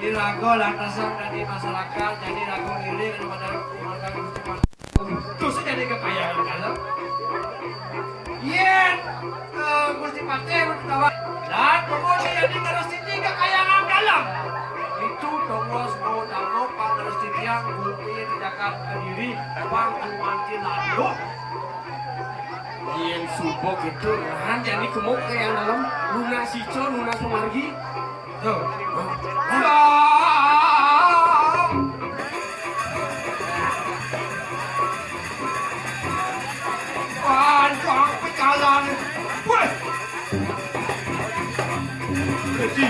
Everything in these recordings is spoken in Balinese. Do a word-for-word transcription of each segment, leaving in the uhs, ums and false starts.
Di raga lantasan dadi masyarakat, dadi raga ngiring daripada keluarga Gusti Patih. Terus dadi kekayangan dalam. Yén, eh, Gusti Patih berketawa, dan tunggu dadi terus siji kekayangan dalam. Itu tunggu semua utama pangresi tiang bumi di Jakarta Kediri, Bang Jumanti Lalu. Yén suba gitu, nah, jani kemuk ke yang dalam, lunas ijo, lunas pemargi. Tuh. Panjang pejalan. Wéh. Jadi,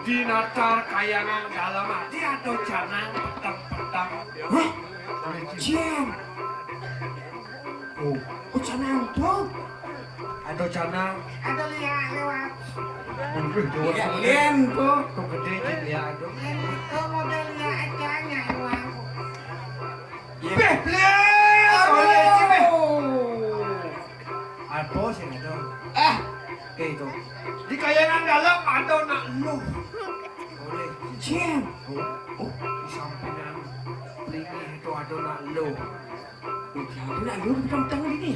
di natar kayangan dalam ati ada canang peteng-peteng. Hah? Jin. Oh, oh, canang tuh. Ada canang. Ada liak lewat. Iya, lian tuh. Tuh gede jin liak aduh. Lian itu model liak aja, nggak lewat. Iya. Beh, beh, aduh. Oleh sih, beh. Apa sih ada? Ah, kayak itu. Di kayangan dalam ada nak lu. Oleh. Jin. Oh, oh, di sampingan pelingih itu ada nak lu. Udah, nak lu di tengah ini.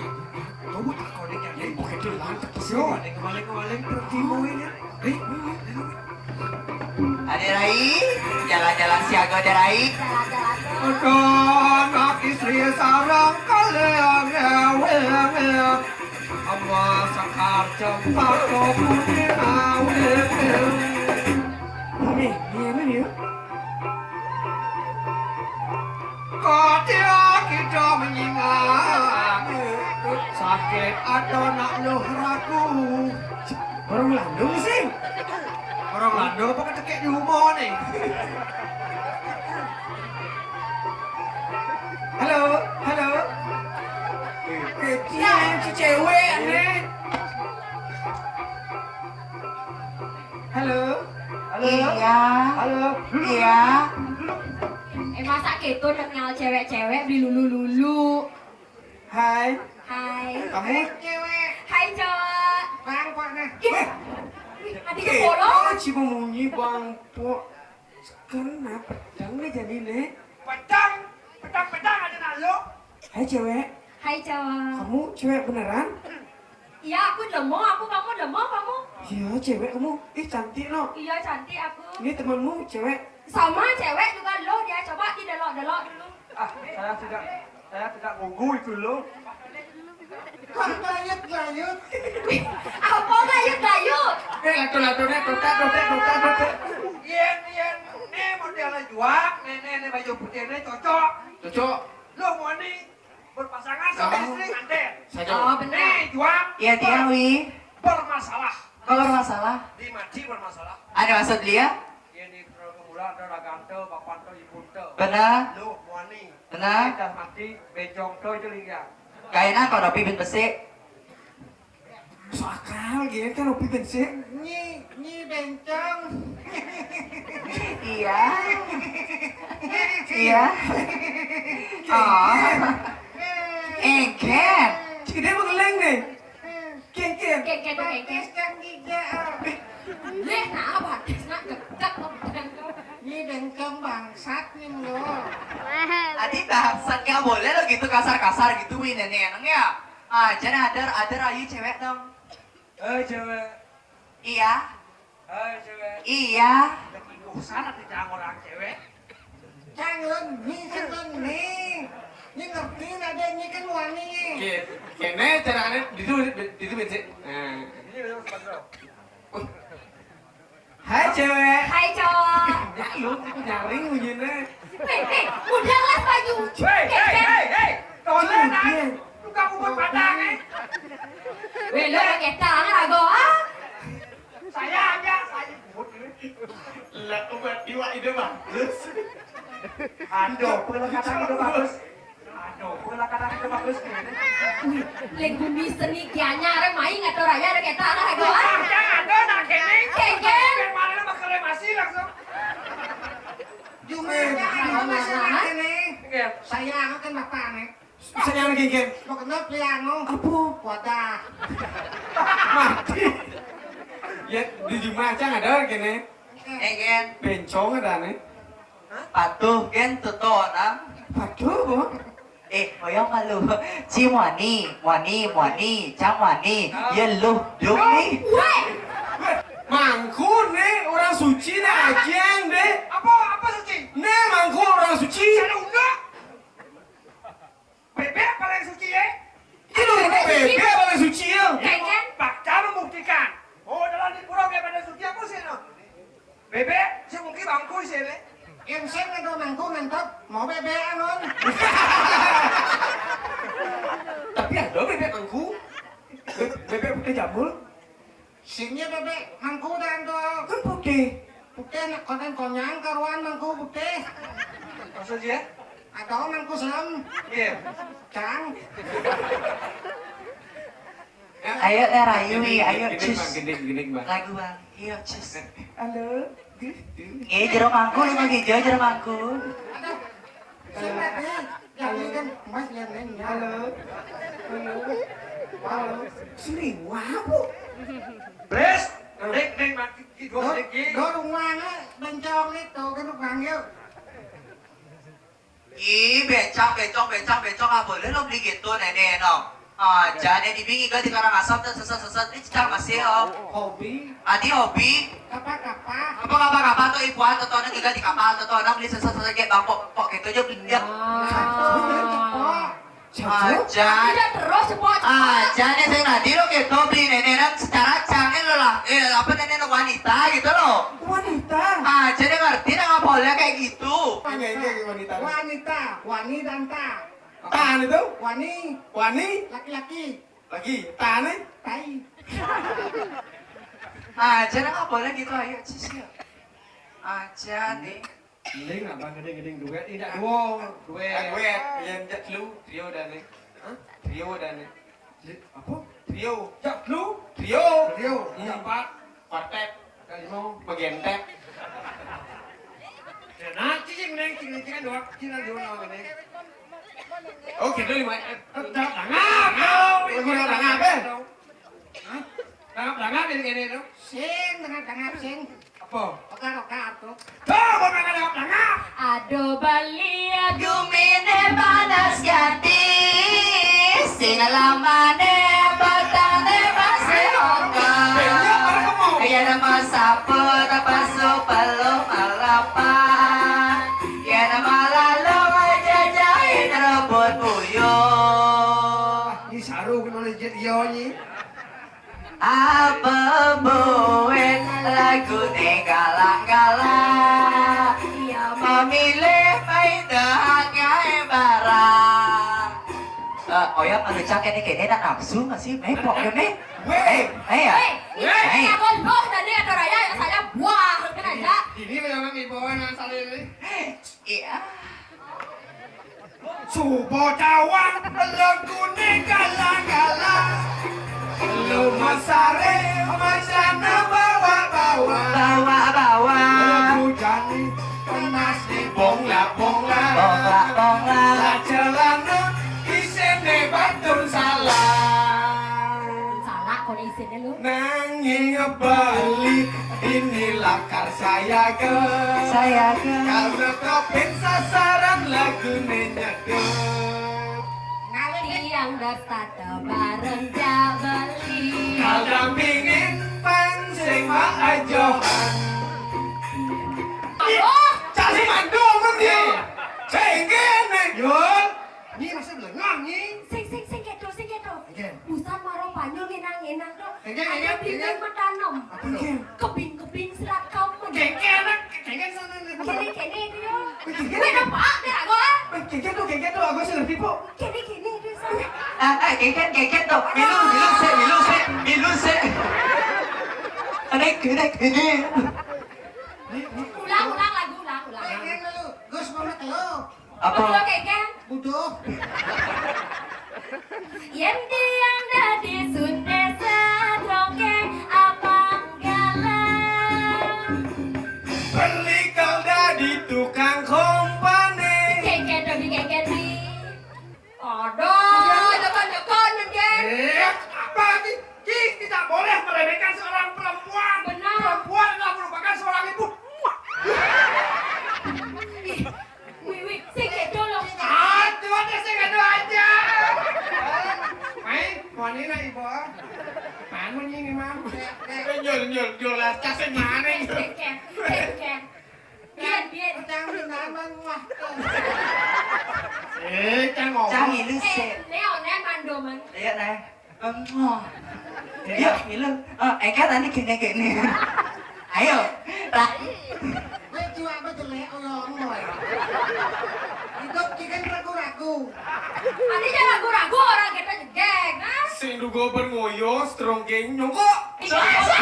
Coba tak kau ni kan. Ini pakai tu lah. Yo, ada kembali-kembali pergi mau ini. Eh, Ade Rai, jalan-jalan siaga Ade Rai. Ada anak istri sarang kalian. Ama sakar cempak putih awet. Ini, ini, ini ya. Katia kita menyingang sakit ada nak loh ragu. Orang Landung sih. Orang Landung apa ketekek di rumah nih? Halo, halo. Dia yang si cewek nih. Halo. Halo. Iya. Halo. Iya. Eh, masa gitu kenal cewek-cewek beli lulu-lulu. Hai. Hai. Kamu? Cewek. Hai, cowok. Bang, kok nah. Ih. Wih, ati kepolo. Cuma munyi bang, pok. Kenapa? Jangan jadi nih. Petang, petang, petang ada nak lo. Hai, cewek. Hai, cowok. Kamu cewek beneran? Iya, aku lemo, aku kamu lemo, kamu. Iya, cewek kamu. Ih, cantik, no. Iya, cantik aku. Ini temanmu, cewek. Sama, cewek juga lo, dia coba didelok-delok dulu. Ah, saya tidak, saya tidak gugu itu lo. Kok layut-layut? Apa layut-layut? Eh, lato-lato nih, totak, totak, totak, totak. Yen, yen, ini modelnya juang, nih, nih, nih, baju putih ini cocok. Cocok. Lo mau nih? Berpasangan sama istri nganten. Saja. Oh, benar. Nih, juang. Iya, dia, Wi. Bermasalah. Kalau masalah? Di maji bermasalah. Ada maksud dia? Ini terlalu mula, ada ragante, bapante, ibunte. Benar. Lu, muani. Benar. Dah mati, bejong to itu lingga. Kayaknya kalau Nopi bin Besik. Masuk akal, gitu kan, Opi Bensin. Nyi, Nyi Bencong. Iya. Iya. Oh. Engken. Cik, dia mengeleng nih. Ken, Ken. Ken, Ken, Ken, Ken. Batis kan gigi, ah. Leh, nah, batis, nah, gegak, kok. Nyi Bencong bangsat nih, lo. Adi bangsat, nggak boleh lo gitu kasar-kasar gitu, Win, nenek, ya. Ah, jangan ada, ada rayu cewek dong. Eh, cewek. Iya. Eh, cewek. Iya. Lagi urusan atau jangan orang cewek? Jangan, nih, jangan, nih. Ini ngerti, ada ini kan wani. Oke, kene carane ditu, ditu, Cik. Nah. Ini udah sepatu. Hai, cewek. Hai, cowok. Ya, lu nyaring bunyinya. Eh, eh, udah lah, Bayu. Hei, hei, hei, hei. Tolong, nah. Tukang ubur padang, eh. Weh, lo pakai tangan, ago, ah. Saya aja, saya ubur ini. Lah, obat iwak itu bagus. Aduh, pelekatan itu bagus. Aduh, bola kadang itu bagus nih. Wih, lek bumi seni kianya arep main atau raya ada kita anak aku. Jangan ada nak kene. Kengkeng. Biar malah bakal masih langsung. Jumlah ada masih nak kene. Iya. Saya akan bapak nih. Saya anak kengkeng. Mau kenal pria anu. Apa? Wadah. Mati. Ya di rumah aja ada kene. Eh, Gen. Bencong ada nih. Patuh, Gen, tuh, tuh, nah. Patuh, Bu. Eh, hoyong malu. Ci muani, muani, muani, cang muani. Ah. Ya lu, dong nih. Weh! Mangku nih orang suci nih, ajian deh. Apa, apa suci? Nih, mangku orang suci. Ada undang. Bebek paling suci, ya? Itu bebek paling suci, ya? Kayaknya. Bakal membuktikan. Oh, dalam di pura bebek paling suci apa sih, no? Bebek, si mungkin bangku sih, le. Yang saya nggak tahu mangku ngantok, mau bebek, anon. Tapi ada bebek mangku. Be-, bebek putih jambul. Sini bebek mangku dan tuh. Kan putih. Putih nak konten konyang karuan mangku putih. Maksudnya? Atau mangku sem. Iya. Cang. Ayo, eh, rayu, wi. Ayo, gending, cus. Bang, gending, gending, Bang. Lagu, Bang. Iya, cus. Halo. Eh, jero mangku, lu mah hijau, jero mangku. Aduh. Sing tadi, yang ini kan Mas Lenin, ya. Halo. Halo. Halo. Sering, wah, Bu. Bres, gending, gending, Bang. Dor, dor, rumahnya bencong itu, kan, Bang, yuk. Ih, bencang, bencong, bencang, bencong, nggak boleh lo beli gitu, Nenek, no. Ah, jangan yang dibingi, gak di Karangasem tuh, sesat-sesat, ini cang masih, oh. Hobi. Adi hobi. Kapa-kapa. Apa kapa-kapa tuh, ibuan, tuh, tuh, neng, gak di kapal, tuh, tuh, neng, beli sesat-sesat, kayak bangkok, kok gitu aja, beli dia. Nah, itu kan cepok. Aja. Tidak terus, cepok, cepok. Aja nih, sing tadi lo gitu, beli Nenek, neng, secara cang, eh, lo lah, eh, apa, Nenek, lo wanita gitu, lo. Wanita. Aja dia ngerti, nggak boleh kayak gitu. Oke, oke, wanita. Wanita, wani dan ta. Tan itu? Wani. Wani? Laki-laki. Lagi. Tan nih? Tai. Aja nggak boleh gitu, ayo, cis, ya. Aja nih. Mending abang gede-gede duet. Tidak duo, duet. Ah, duet. Yang cek lu, trio dan nih. Hah? Trio dan nih. Tri-, apa? Trio. Cak lu? Trio. Trio. Hmm. Ada empat. Kuartet. Ada lima. Bagian tep. Ya, nah, cicing, neng, cicing, cicing, dua, cicing, dua, dua, neng. Oh, gitu, lima. Eh, eh, tangap, tangap. Oh, iya, tangap, eh. Hah? Tangap, tangap, ini, ini, dong. Sing, tangap, tangap, sing. Apa? Oka, oka, atuh. Tuh, gua pengen dangap-dangap. Aduh, baliak gumine panas gati. Sing lamane batane masih oka. Iya, nama sapu, tapasu, peluh, malapan. Ya, nama lalu aja jahit rebut buyung. Ah, ini saru gimana, Jet? Iya, nyi. Apa buin lagune galak-galak? Iya, memilih main dengan gawe barang. Eh, Oyang anu cak kene-kene nak nafsu masih mepok kene. Weh. Eh, eh ya. Weh, ini Eh. Aku loh tadi ada raya yang saya buah kan aja. Ini memang ibu yang salah ini. Iya. Supo cawang legune galang-galang. Lu mesare macana bawa-bawa. Bawa-bawa. Lagu jani panas di bongla-bongla. Bongla-bongla. Lah celana isine batun salah. Salah kok isine lu. Nanging bali ini lakar sayaga. Sayaga. Karena topin sasaran lagune nyedot. Tiang dasta tebareng jabeli. Kal dampingin pancing mak ajohan. Aduh. Cari mandul men dia. Cengkene. Yul. Ini masih belengah nih. Sing, sing, sing kedo, sing kedo. Oke. Busan maro Panyul ngenang-ngenang, dok. Kengkeng, kengkeng, kengkeng. Matanem. Apa tuh? Kebing-kebing serat kamen. Kengkeng, anak, kengkeng sana, nih. Kene, kene, dia. Kengkeng. Weh, apa? Dia, gua. Weh, kengkeng tuh, kengkeng tuh, aku sih ngerti, Bu. Kene, kene, dia sana. Ah, ah, kengkeng, kengkeng tuh. Milu, milu, se, milu, se, milu, se. Kene, kene, kene. Ulang, ulang lagu, ulang, ulang. Kengkeng lu, Gus, mau lu. Apa? Butuh kengkeng? Butuh. Yen tiang dadi sute sadroke apang galang. Beli kal dadi tukang kompane. Kengkeng dadi kengkeng di. Aduh, jangan, jangan, jangan. Eh, apa sih? Ki, tidak boleh meremehkan seorang perempuan. Benar. Perempuan adalah merupakan seorang ibu. Eh, cang ngomong. Cang ngilu sih. Eh, Neo, Neo, mandoman. Iya, Neo. Iya, ngilu. Eh, engké tadi gini-gini. Ayo, Ra. Wéh, cuma apa jelek, oyong, boy. Hidup ki kan ragu-ragu. Adi jangan ragu-ragu, orang kita jegeg, ah. Sing dugo bermoyo, strongkeng, nyongko. Iya, iya.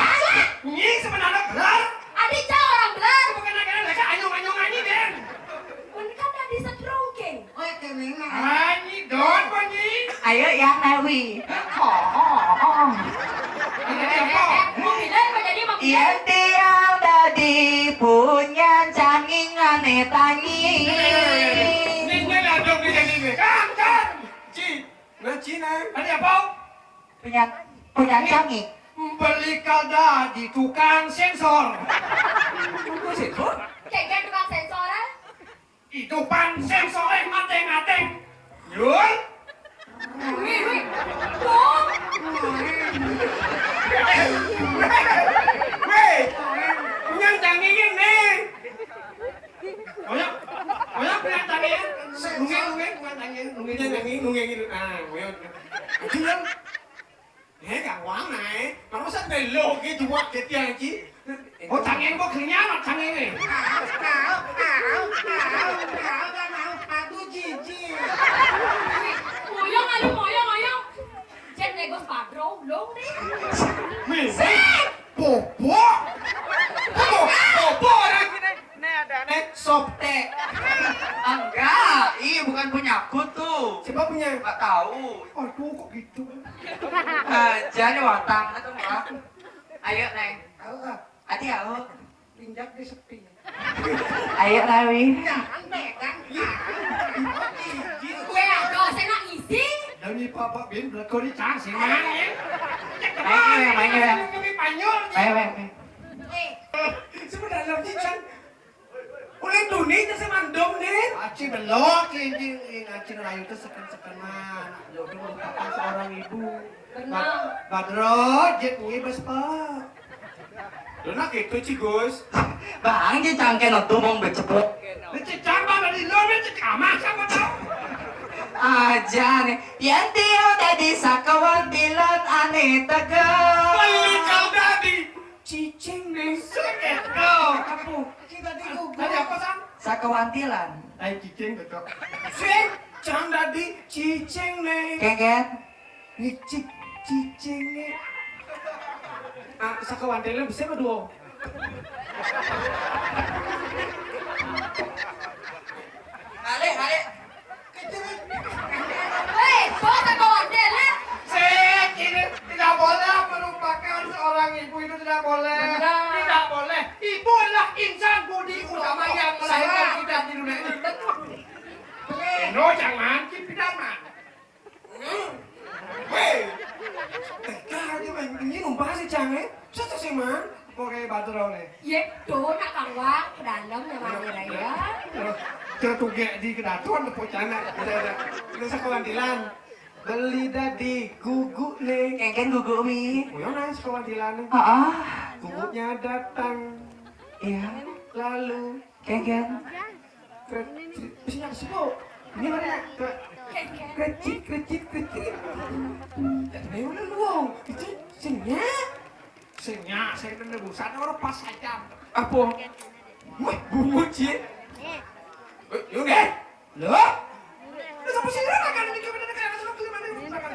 Nyi sebenarnya benar. Adi cah orang benar. Bukan kadang-kadang leka anyong-anyong anyi, Den. Mun kan tadi strongkeng. Wéh, kéné mah. Anyi, Don, anyi. Ayo, Yang Nawi. Oh, oh, oh. Ini apa? Eh, eh, mau pindah apa jadi, mau pindah? Yén tiang dadi punyan canging ané tangi. Ini, ini, ini, ada pindah ini. Kan, kan. Ci, nah, Cina. Ada apa? Punyan, punyan canging. Beli kada di tukang sensor. Tukang sensor? Kayak tukang sensor, ah. Idupan sing soleh mateng-mateng. Yul. Wih, wih. Wah. Wih. Punya cangingin nih. Oya, oya punya cangingin. Nunggu, nunggu, punya cangingin, nunggu, nunggu, nunggu. Ah, oya. Ayo, Yul. Eh, gak wong ae. Masa melu ki duwak dadi iki. Oh, canging kok gini amat canging e. Au, au, au, au, au, gak mau. Aduh, jijik. Moyong, aduh, moyong, moyong. Jen nego padro, ulung deh. Wih, wih. Bobo. Bobo, bobo orang gini. Nih ada nih sopte. Enggak, ih bukan punya aku tuh. Siapa punya? Nggak tahu. Aduh, kok gitu? Aja nih watang itu mah. Ayo, Neng. Ayo, ah. Adi, ayo. Injak di sepi. Ayo, Nawi. Jangan pegang. Gue ada, saya nak ngisi. Demi Bapak Bin, belakang di cang, sih, Mang, ya. Main, main, main, main. Kami panyur, ya. Main, main, main. Eh. Sebenarnya, Cang. Ulin duni téh sing mandum, Din. Aci belok, Din. Aci ngelayu téh seken-seken mah. Anak jodoh merupakan seorang ibu. Benar. Bad-, Badro, jit ngi bes, Pak. Luna gitu, Ci Gus. Bang, jit cangké no tuh mau becepok. Ini cicang mah dari lo, ini cicamah sama tau. Aja nih. Yén tiang dadi sakawan tilan ané tegel. Beli kau dadi. Cicing nih. Sakit kau. Apa? Kita digugur. Tadi apa, San? Sakawantilan. Ai cicing betul. Sing, cang dadi cicing nih. Kéngkén. Ngicik cicing nih. Ah, sakawantilan bisa berdua. Balik, balik. Woi, bawa ke konten, ya? Sik, ini tidak boleh merupakan seorang ibu, itu tidak boleh. Benar. Tidak boleh. Ibu adalah insan budi utama yang melahirkan kita di dunia ini. Betul. Betul. No, jangan, kita mah. Hmm. Woi. Tega aja, Bang. Ini numpah sih, Cang, eh. Satu sih, Mang. Pokoknya batur, Bang, eh. Yé, do nak kang wang, ke dalam ya, Mang, ya. Terus tuh gek di kedaton, tepuk cana. Udah, udah. Udah sekolah dilan. Beli dadi gugu nih. Kéngkén gugu mi. Oh, ya, nah, sekolah dilan nih. Heeh. Gugunya datang. Iya. Lalu. Kéngkén. Kre-, sing nyang sebo. Ini mana? Kre-, krecit, krecit, krecit. Ayo, lu, lu. Itu sing nyak. Sing nyak, sing nenebusan orang pas aja. Apa? Wah, bungut, Ci. Eh, yuk, deh. Loh? Lu sampai sini, makan ini, gimana, kayak, lu, gimana, lu, makan?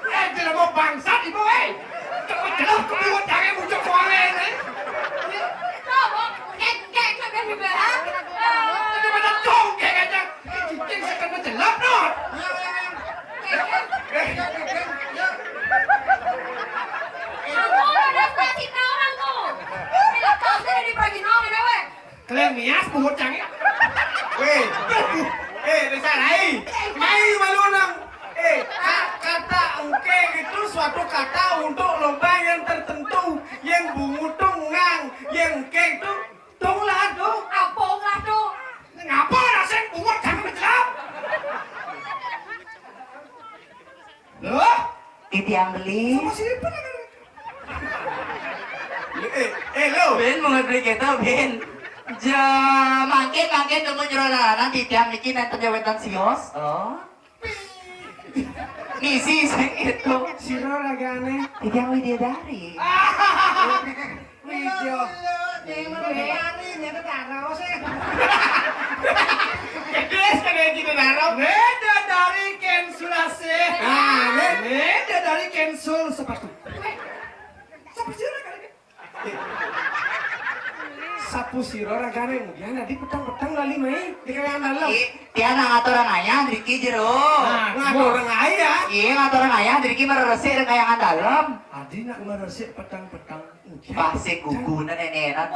Eh, jelema bangsat, Ibu, eh. Cepet jelek, kebuat, jangan muncul suara ini. Coba, kayak, kayak, kayak, kayak, ah. Itu pada congkak aja. Eh, cicing, saya kena jelek, no. Eh, eh, eh. Kamu udah kasih tahu aku. Ini kau sudah dibagi nama, weh. Kalian mias, buat cangit. Wéh, eh, dasar ai. Mai malu nang. Eh, ka-, kata engké itu suatu kata untuk lomba yang tertentu. Yang bungut tuh ngang, yang engké itu tong lah tuh. Apa lah tuh? Ngapa rasanya bungut jangan menjelap? Loh? Titiang beli. Sama siapa namanya? Eh, lo. Bin, mungut beli kita, Bin. Ja, mangkin, mangkin, nemu jero lalanan titiang niki nenten ja wénten sios. Oh. Misi sing itu. Sira ragané. Titiang Widyadari. Widya. Widya. Widya. Widya. Kedis, kedis, kita darah. Widya dari Kensul asih. Ah, Widya dari Kensul sepatu. Sepatu sira kali. Sapu sira ragané, mudian adi peteng-peteng lali mai di Kayangan Dalem. Ih, tiang ngatur ngayah driki jero. Nah, ngatur ngayah. Iya, ngatur ngayah driki mareresik ring Kayangan Dalem. Adi nak maresik peteng-peteng. Pasik gugunan nenenan.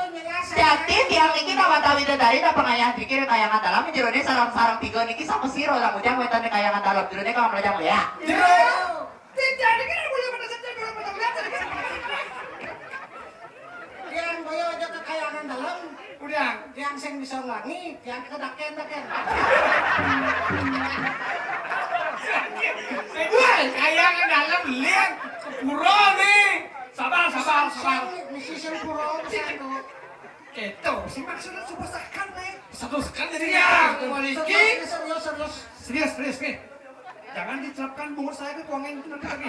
Jati tiang niki nawata widadari nak pangayah driki ring Kayangan Dalem, jeroné sareng-sareng tiga niki sapu sira lah mudian wénten ring Kayangan Dalem. Jeroné kawan belajar ya. Jero. Tidak, ini kan punya pada saja dulu pada lihat tadi kan. Tiang boyo aja ke Kayangan Dalem. Udah. Tiang sing bisa nglangi, tiang ke daken-daken. Wah, Kayangan Dalem lihat ke pura nih. Sabar, sabar, sabar. Misi sing pura satu. Kéto, sing maksudnya supasakan nih. Satu sekali jadi ya, mriki. Serius, serius, serius. Serius, serius nih. Jangan diterapkan bungut saya ke kuangan itu nanti lagi.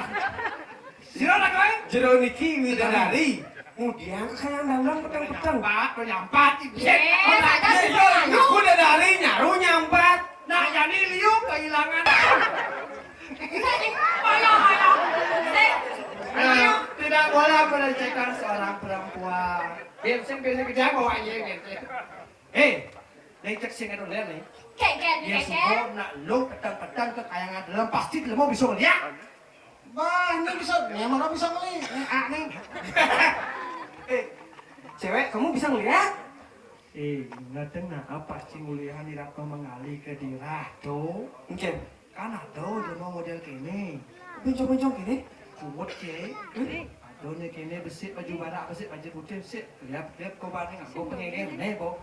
Sira nak kowe? Jero niki widadari. Mudian ke Kayangan Dalem peteng-peteng. Nyampat, nyampat. Eh, ada sih. Aku widadari nyaru nyampat. Nah, jadi liu kehilangan. Ayo, ayo. Eh, tidak boleh melecehkan seorang perempuan. Biar sing biar sing kejam bawa aja biar sing. Hei, nek cek sing anu lian nih. Kéngkén, yén kéngkén. Suba nak lo peteng-peteng ke Kayangan Dalem pasti lemo bisa ngeliat. Bah, ini bisa, ya mana bisa ngeliat? Ini A nih. Eh, cewek, kamu bisa ngeliat? Eh, ngadeng nah pasti ngulihan di Ratno Mangali ke di Ratno. Oke. Kan ada jelema model kéné. Bencong-bencong kéné? Kuwat ké. Ada né kéné besik baju barak, besik baju putih, besik. Lihat, lihat kau bani nganggo pengéngér né, Bo.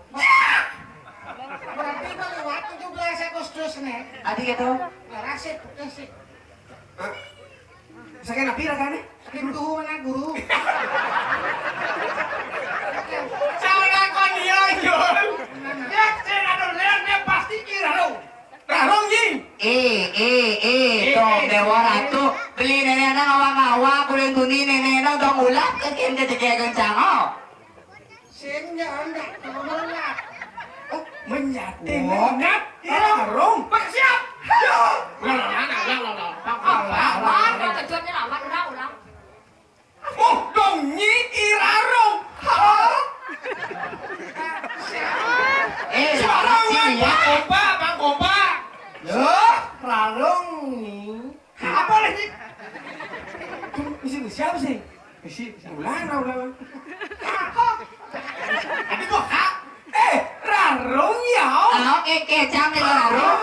Berarti mah lewat tujuh belas Agustus né. Adi gitu. Ngarasik putih sih. Hah? Saking napi ragané? Saking tuhu mana guru. Salah kon dia, Jul. Dia sing ada lihat dia pasti kira lo. Rarung, Ji. Eh, eh, eh, eh, tong eh, Déwa eh. Ratu. Beli nenek nang awang-awang, kulit tuni nenek nang dong ulat, kekin kejegé kencang, oh. Sing ya, ndak, kalau melat. Oh, menjati. Wah. Menjati. Rarung. Pak siap. Yo. Lah, lah, lah, lah, lah, lah. Pak, pak, pak, pak. Lawan, kejutnya lawan, ulang, ulang. Oh, dong nyi irarung. Hah? Eh, suara si, ya. Bang Kompak, Bang Kompak. Loh, rarung nih. Apa lagi? Tuh, isi siapa sih? Isi, isi ulang, ulang, ulang. Tapi kok hak? Eh, rarung ya. Ah, oke, oke, cang nih rarung.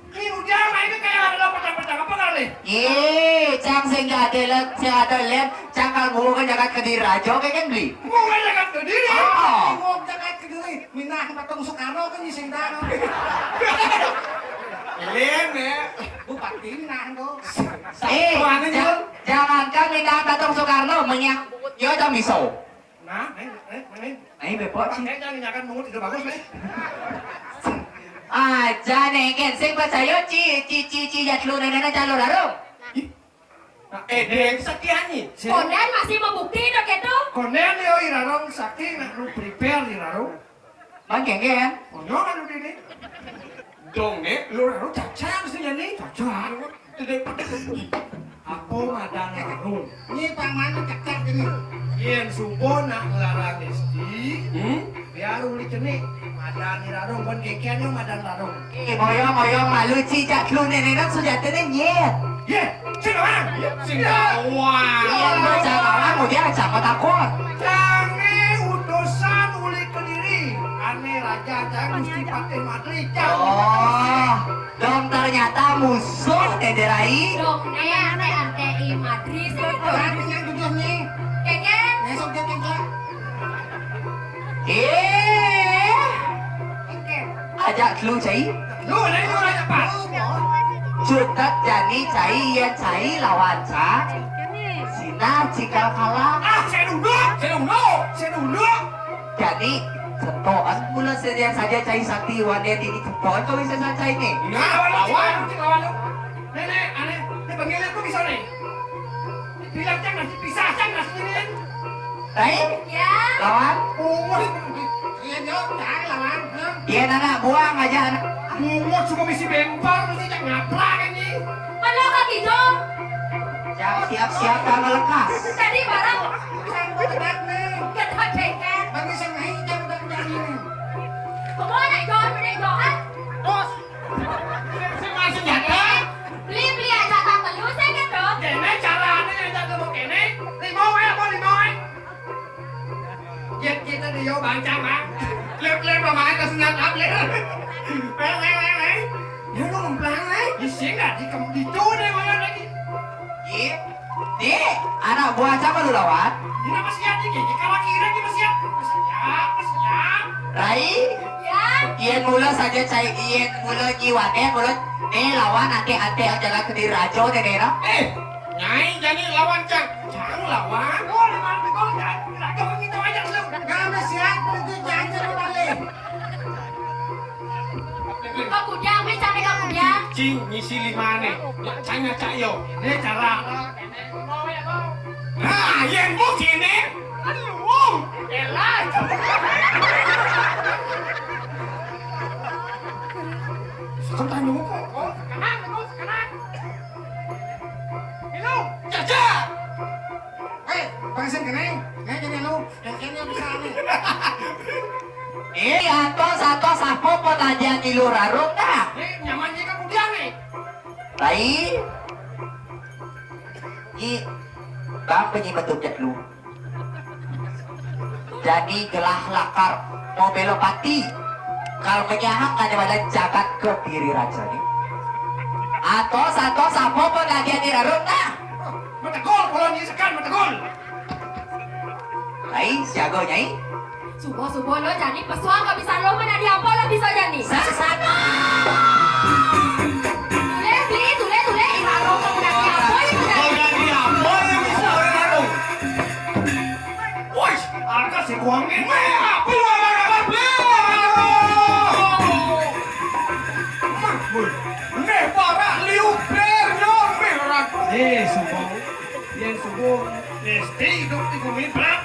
Ini udah main ke kayak ada petang-petang apa kali? Eh, cang sing ada lem, sing ada lem, cang kalau ngomong kan jagat Kediri raja, oke kan beli? Ngomong jagat Kediri. Oh. Ngomong jagat Kediri. Minah patung Soekarno kan di sing tanah. Lem ya. Bupati minah tuh. Eh, mana, ja-, Jul? Jangankan minah patung Soekarno, menyang yo jam iso. Nah, nih, nih, nih. Nih, bepok, Ci. Kayaknya nginyakan mungut itu bagus, nih. Aja, nih, kan sing percaya, Ci, Ci, Ci, Ci, ya, lu nenek, nenek, jalur, arum. Ih. Nah, eh, deng, sekian, nih. Kondén masih membukti, dok, itu. Kondén, yo, irarung, sakti, nak lu prepare, irarung. Bang, geng, geng. Oh, yo, kan, udah, nih. Dong, nih, lu, lu cacar, sih, ya, nih. Cacar. Apa madan rarung? Ini paman cekak ini. Yén suba nak nglarang Esti, hmm? Biar uli cenik. Madan rarung, pun kénkén yo madan rarung. Eh, moyong, moyong, malu, Ci, cak lu nenek nak sujatine nyet. Yé, sing awang. Sing awang. Iya, lu cak awang, udah cak takut. Jangan utusan uli Kediri. Ané raja, jangan Gusti Patih Madri. Jangan. Oh. Dong ternyata musuh Dédé Rai. Dong né R T R T I Madri sih. Tapi yang tujuh nih. Kéngkén. Besok dia kéngkén. Eh. Kéngkén. Ajak lu cai. Lu, lu, lu, lu, apa? Cutet jani cai, yén cai lawan cai. Sina cikal kala. Ah, saya dulu, saya dulu, saya dulu. Jadi, cetoan mula saja saja cai sakti wane dini cetoan kau bisa cai ni. Enggak, lawan, lawan, lawan. Nenek, aneh, ini panggilnya tuh bisa nih. Bilang jangan dipisah, jangan sini. Baik. Ya. Lawan. Umur. Iya, jawab, jangan lawan. Iya, anak buang aja anak. Umur cuma bisi bempar, mesti cak ngaprak ini. Mana kaki dong? Jangan siap-siap tak melekas. Tadi barang. Jangan berdebat nih. Kita dekat. Bagi sama ini, jangan berdebat ini. Kamu anak Johan, anak Johan. Terus. Sing, sing masih nyata. Beli, beli aja tak telu, saya kan dong. Kene carane ajak ngomong kene. Lima wae apa lima wae? Yen kita dia bancang, Bang. Lep, lep, pemain kasih nyata, lep. Weh, weh, weh, weh. Ya lu ngemplang, weh. Di sini nggak di kem-, di tuh deh, mana lagi? Iya. Dik, anak buah siapa lu lawan? Ini apa sih ya, Dik? Ini kalah kira, ini apa sih ya? Apa sih ya? Apa sih ya? Rai? Ya. Yen mula saja cai, yen mula nyiwane, mula ne lawan ate-ate yang jalan ke diri rajo ne, ne, no? Eh, Nyai jani lawan cang. Cang lawan. Oh, lawan, lawan, cang. Rajo kan gitu aja, lu. Nggak, Mas, ya. Pergi, jangan, jangan balik. Kau kujang, mi cari kau kujang. Cing, ngisi lima ne. Ya, canya cak yo. Ini cara. Nah, yang bu sini. Aduh. Elah. Sekarang dulu kok. Sekarang, terus sekarang. Minum. Caca. Eh, pakai sen kene. Nggak jadi lu. Yang kene bisa nih. Eh, atos, atos, apa pengajian di luar rarung dah? Eh, nyaman juga kudian nih. Baik. Nyi, bang penyi betul lu. Jadi gelah lakar mau belopati. Kal menyahang ada pada jagat ke diri raja ni. Atos, atos, apa pengajian di rarung dah? Metegol, kalau ni sekan metegol. Ai, siaga, Nyai. Subuh-subuh lo jani pesuang kau bisa lo mana di apa lo bisa jani? Sesama. Tulis, beli, tulis, tulis. Ih, harus kau nak di apa itu jani? Kau nak di apa yang bisa orang lalu? Woi, angkat si buang ni. Meh, apa lu apa apa beli? Mah, woi. Meh, para liu ber nyong, meh, ratu. Eh, subuh. Yang subuh. Mesti hidup di bumi berat.